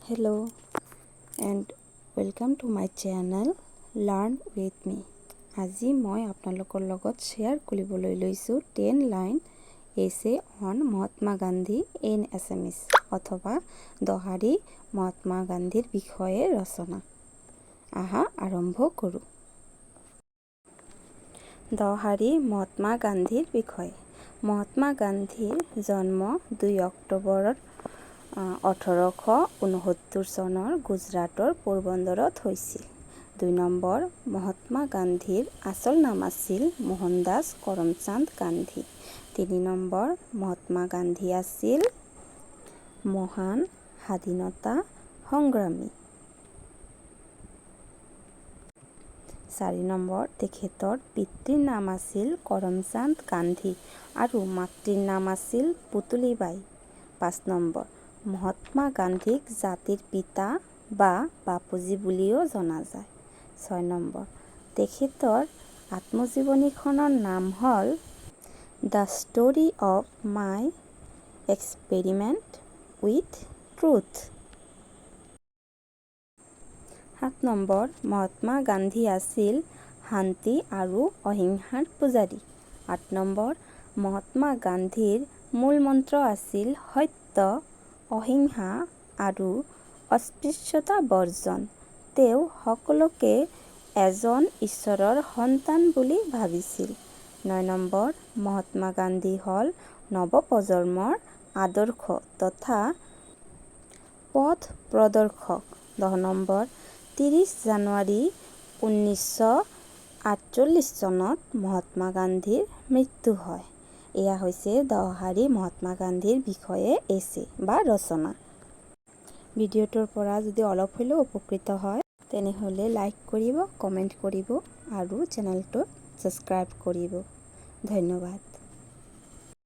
Hello and welcome to my channel Learn with Me. আজি মই আপোনালোকৰ লগত শ্বেয়াৰ কৰিবলৈ লৈছোঁ 10 line essay on Mahatma Gandhi in Assamese অথবা দহাৰী মহাত্মা গান্ধীৰ বিষয়ে ৰচনা। আহা, আৰম্ভ কৰোঁ। দহাৰী মহাত্মা গান্ধীৰ বিষয়ে। মহাত্মা গান্ধীৰ জন্ম 2 অক্টোবৰত 1869 চনৰ গুজৰাটৰ পোৰবন্দৰত হৈছিল। 2 নম্বৰ, মহাত্মা গান্ধীৰ আচল নাম আছিল মোহনদাস কৰমচান্দ গান্ধী। 3 নম্বৰ, মহাত্মা গান্ধী আছিল মহান স্বাধীনতা সংগ্ৰামী। 4 নম্বৰ, তেখেতৰ পিতৃৰ নাম আছিল কৰমচান্দ গান্ধী আৰু মাতৃৰ নাম আছিল পুতলীবাই। 5 নম্বৰ, মহাত্মা গান্ধীক জাতিৰ পিতা বা বাপুজী বুলিও জনা যায়। 6 নম্বৰ, তেখেতৰ আত্মজীৱনীখনৰ নাম হ'ল The Story of My Experiment with Truth। 7 number, Mahatma Gandhi আছিল শান্তি আৰু অহিংসাৰ পূজাৰী। 8 নম্বৰ, মহাত্মা গান্ধীৰ মূল মন্ত্ৰ আছিল সত্য, অহিংসা আৰু অস্পৃশ্যতা বৰ্জন। তেওঁ সকলোকে এজন ঈশ্বৰৰ সন্তান বুলি ভাবিছিল। 9 নম্বৰ, মহাত্মা গান্ধী হ'ল নৱপ্ৰজন্মৰ আদৰ্শ তথা পথ প্ৰদৰ্শক। 10 নম্বৰ, 30 জানুৱাৰী 1948 চনত মহাত্মা গান্ধীৰ মৃত্যু হয়। এয়া হৈছে দহশাৰী মহাত্মা গান্ধীৰ বিষয়ে এছে বা ৰচনা। ভিডিঅ'টোৰ পৰা যদি অলপ হ'লেও উপকৃত হয়, তেনেহ'লে লাইক কৰিব, কমেণ্ট কৰিব আৰু চেনেলটো ছাবস্ক্ৰাইব কৰিব। ধন্যবাদ।